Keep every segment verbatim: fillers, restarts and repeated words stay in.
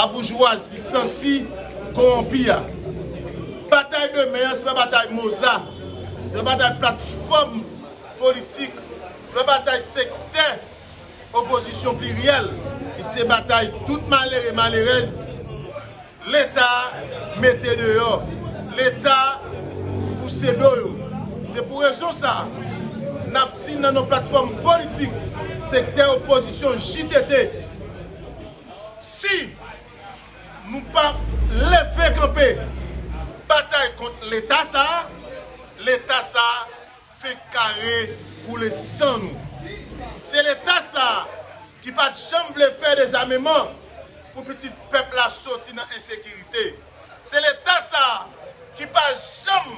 laboujwazi santi kowonpi a. Batay demen an, se pa batay Moza, se pa batay platfòm politik, se pa batay sektè opozisyon pliryèl, se batay tout malere, malerèz Leta mete deyò, Leta pouse do yo. Se pou rezon sa a, n ap di nan non platfòm politik, sektè opozisyon J T T, si nou pa leve kanpe batay kont Leta sa a, Leta sa a fenk kare koule san nou. Se Leta sa a ki pa t janm vle fè dezameman pou pitit pèp la soti nan ensekirite. Se Leta sa a ki pa janm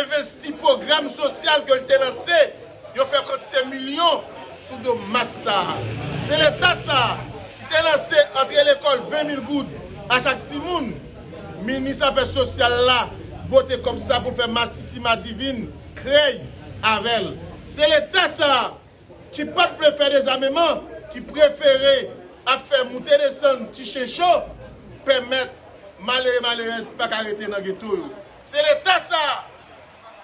envesti pwogram sosyal ke l te lanse, yo fè kantite milyon sou do mas sa a. Se Leta sa a ki te lanse antre lekòl ven mil goud a chak timoun. Minis afè sosyal la bote kòb sa pou fè masisi madivin krèy avè l. Se Leta sa a ki pa t vle fè dezameman, ki prefere ap fè moute desann ti chen cho, pèmèt malere malerèz pa ka rete nan geto yo. Se Leta sa a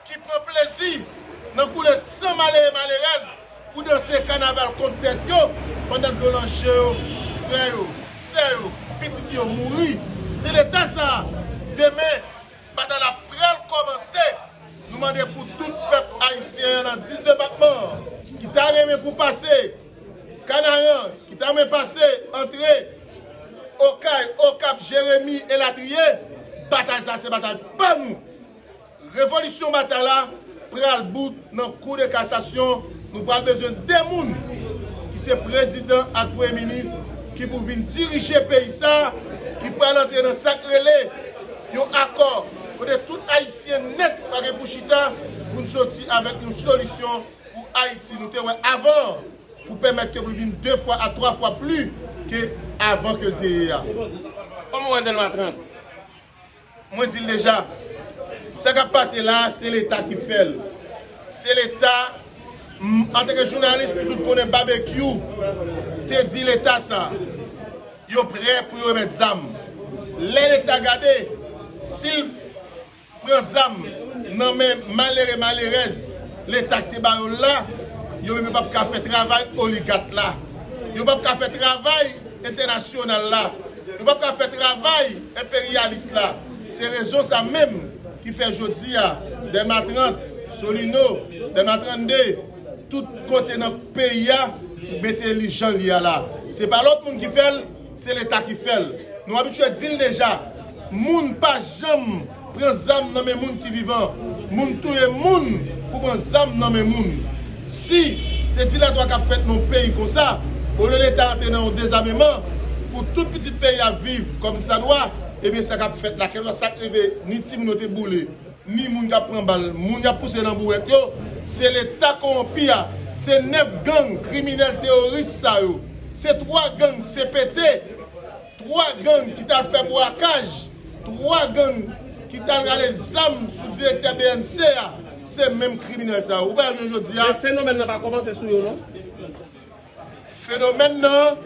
ki pran plezi nan koule san malere malerèz pou danse kanaval kont tèt yo, pandan dlo nan je yo, frè yo, sè yo, pitit yo mouri. Se Leta sa a, demen, batay la pral kòmanse. Nou mande pou tout pèp ayisyen an nan dis depatman an ki ta renmen pou pase Kanaran, ki ta renmen pase antre Okay, Okap, Jeremi, elatriye, batay sa se batay pa nou. Revolisyon batay la pral bout nan kou de kasasyon. Nou pral bezwen de moun ki se prezidan ak premye minis ki pou vin dirije peyi sa a, ki pral antre nan sa k rele yon akò kote tout Ayisyen nèt pral gen pou chita pou n soti avèk yon solisyon pou Ayiti. Nou te wè avan pou pèmèt ke pou l vin de fwa a twa fwa pli ke avan ke l te ye a. Kòman w wè Dèlma trant? Mwen di l deja, sa k ap pase la a, se Leta ki fè l. Se Leta, m, antanke jounalis, pou tout konnen Babekyou te di Leta sa, yo prè pou yo remèt zam. Lè Leta gade, si l pran zam nan men malere, malerèz Leta ki te ba yo l la, yo menm yo p ap ka fè travay oligat la. Yo p ap ka fè travay entènasyonal la. Yo p ap ka fè travay enperyalis la. Se rezon sa menm ki fè jodi a, Dèlma trant, Solino, Dèlma trannde, tout kote nan peyi a, mete li jan li a la. Se pa lòt moun ki fè l, se Leta ki fè l. Nou abitye di l deja, moun pa janm pran zam nan men moun ki vivan. Moun touye moun pou pran zam nan men moun. Si se dilatwa k ap fèt nan yon peyi konsa, olye Leta antre nan yon dezameman pou tout pitit peyi a viv kòmsadwa, ebyen sa k ap fèt la, kèlkeswa sa k rive, ni timoun yo te boule, ni moun k ap pran bal, moun y ap pouse nan bouwèt yo, se Leta kowonpi a, se nèf gang kriminèl teworis sa yo, se twa gang C P T, twa gang ki t al fè bwakaj, twa gang ki t al rale zam sou direktè B N C a, se menm kriminèl sa yo. Ou pa wè jodi a? Men fenomèn nan pa kòmanse sou yo, non? Fenomèn nan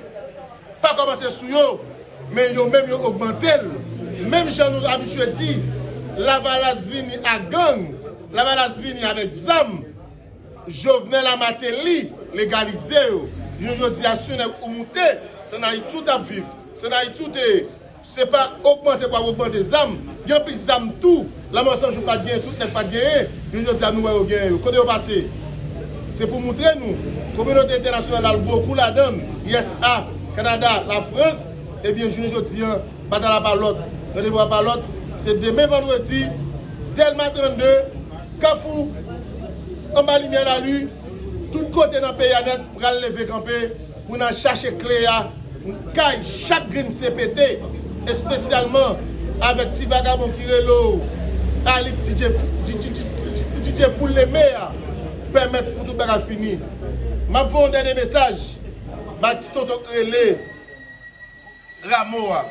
pa kòmanse sou yo, men yo menm yo ogmante l. Menm jan nou abitye di, Lavalas vini ak gang, Lavalas vini avèk zam, Jovenel a Martelly legalize yo. Jounen jodi a, si yon nèg ou moute, se nan Ayiti w t ap viv, se nan Ayiti w te ye. Se pa ogmante pou ap ogmante zam. Gen anpil zam tou. Lanmò San Jou pa t genyen, tout nèg pa t genyen. Jounen jodi a, nou wè yo genyen yo. Kote yo pase? Se pou moutre nou. Kominote entènasyonal la al gwo kou ladan l. U S A, Kanada, Lafrans. Ebyen, jounen jodi a, batay la pa lòt. Randevou a pa lòt. Se demen vandredi, Dèlma trannde, Kafou, anba limyè lali, tout kote nan peyi a nèt pral leve kanpe pou n al chache kle a kay chak grenn C P T, espesyalman avèk ti vagabon ki rele w Alix D J, D J, D J, D J Poul Leme a, pèmèt pou tout bagay fini. M ap voye yon dènye mesaj bay ti tonton k rele Rameau a.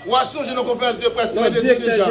W a sonje nan konferans de près mwen te di deja.